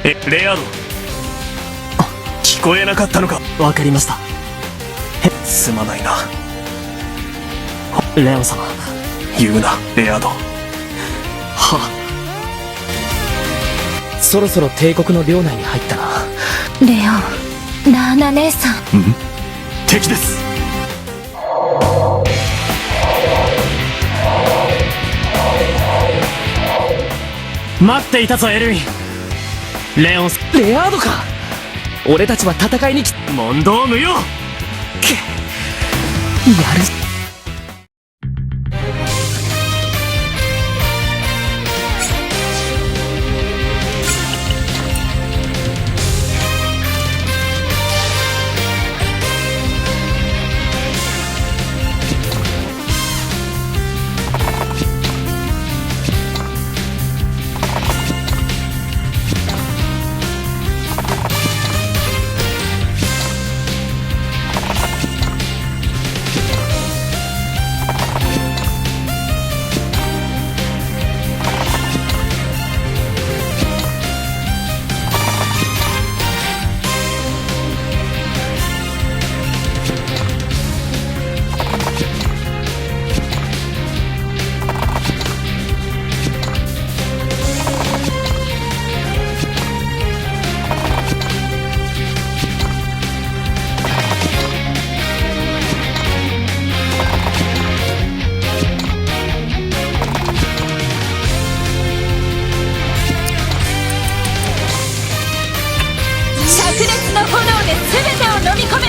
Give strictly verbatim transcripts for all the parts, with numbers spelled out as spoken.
え、レアード。聞こえなかったのか？わかりました。すまないな。レオン様。言うな、レアード。は。そろそろ帝国の領内に入ったな。レオン、ラーナ姉さん。うん？敵です。待っていたぞ、エルヴィン。レオン、レアードか。俺たちは戦いに来、問答無用。く、やる。灼熱の炎で全てを飲み込め。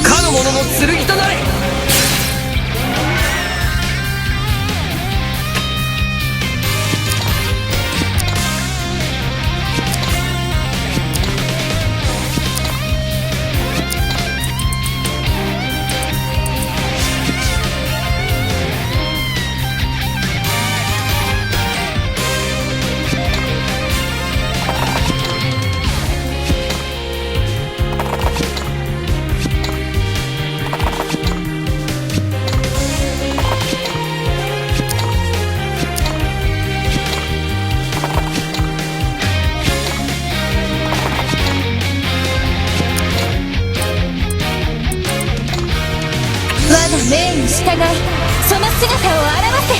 かの者の剣となれ。我が命に従い、その姿を現せ。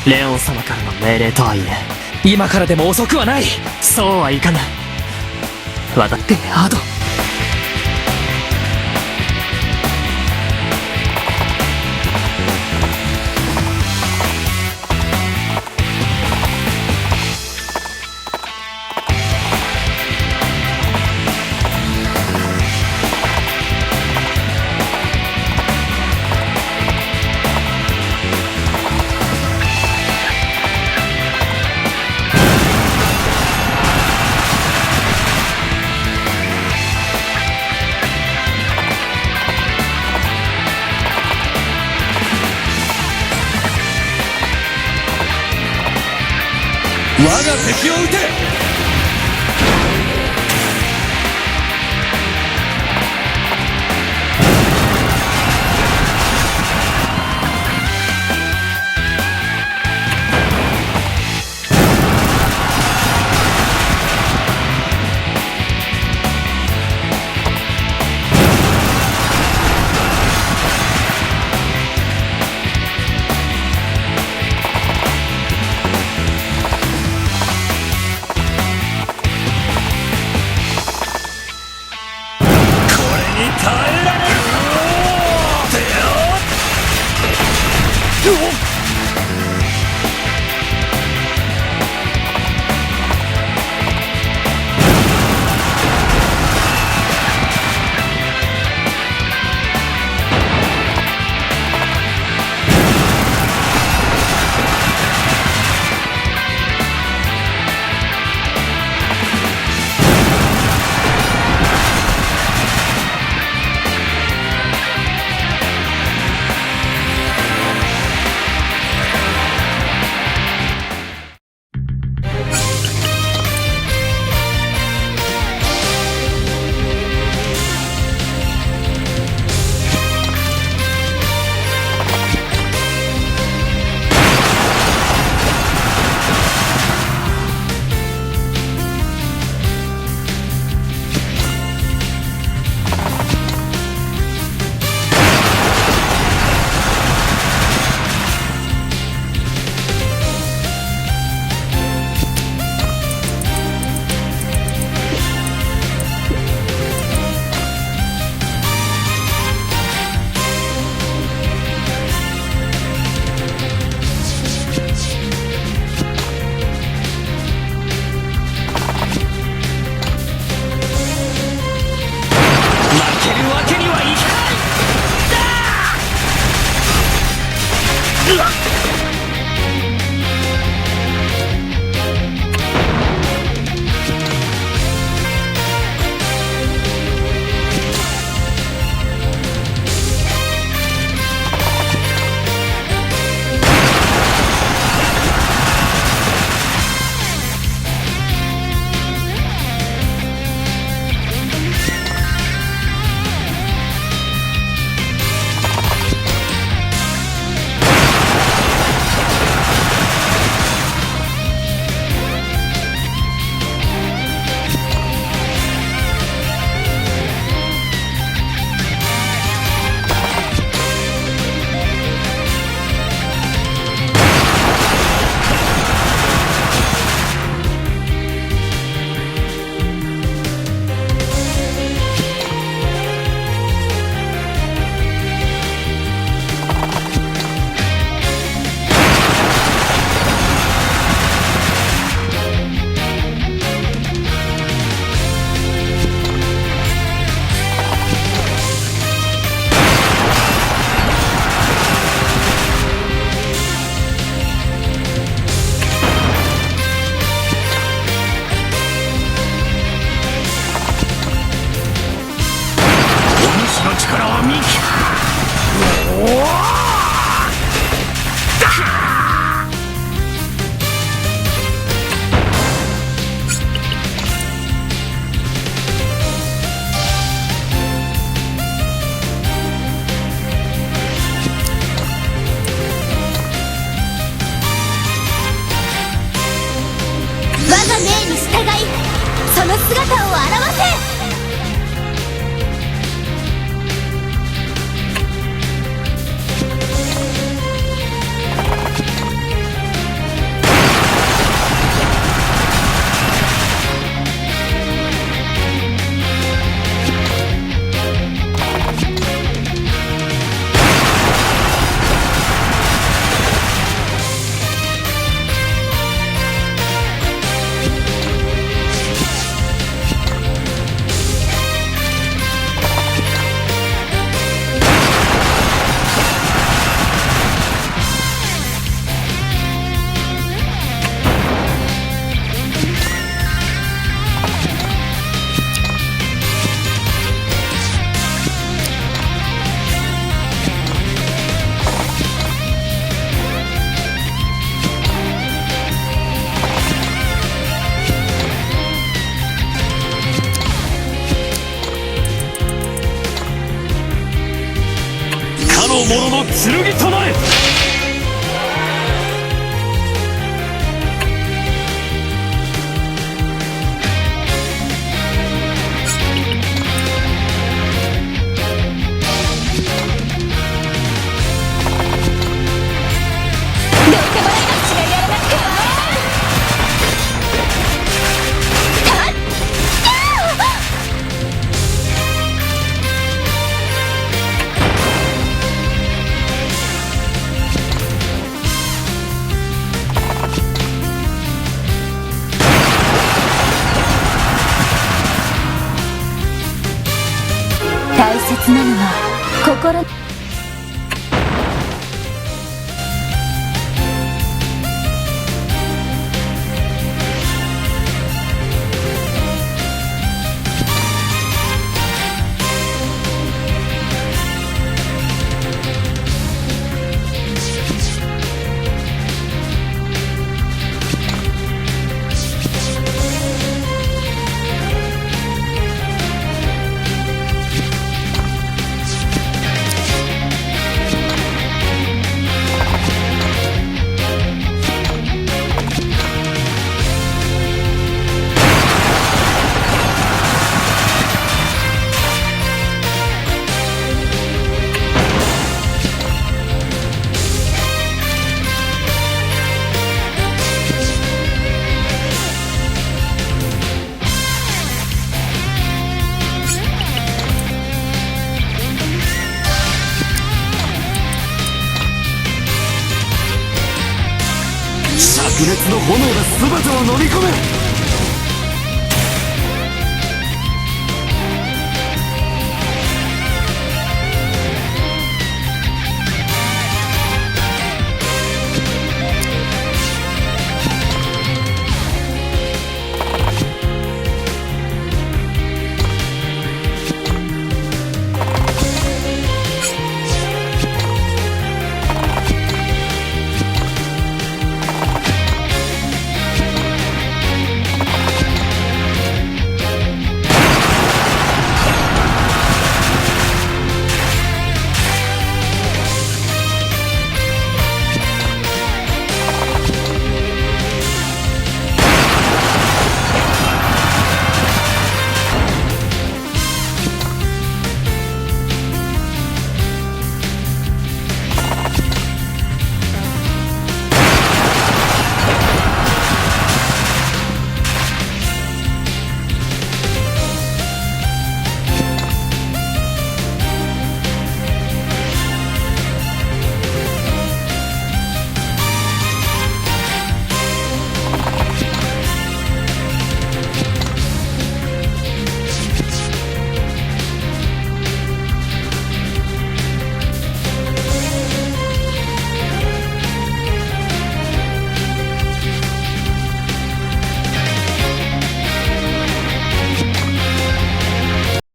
レオン様からの命令とはいえ、今からでも遅くはない。そうはいかない。渡って、アード。我が敵を討て。これに耐えられる。負けるわけにはいかない！だ！うわっ！お主の力は見た。おお！我が命に従い、その姿を現せ。心の剣となれ。大切なのは心。灼熱の炎が全てを飲み込む。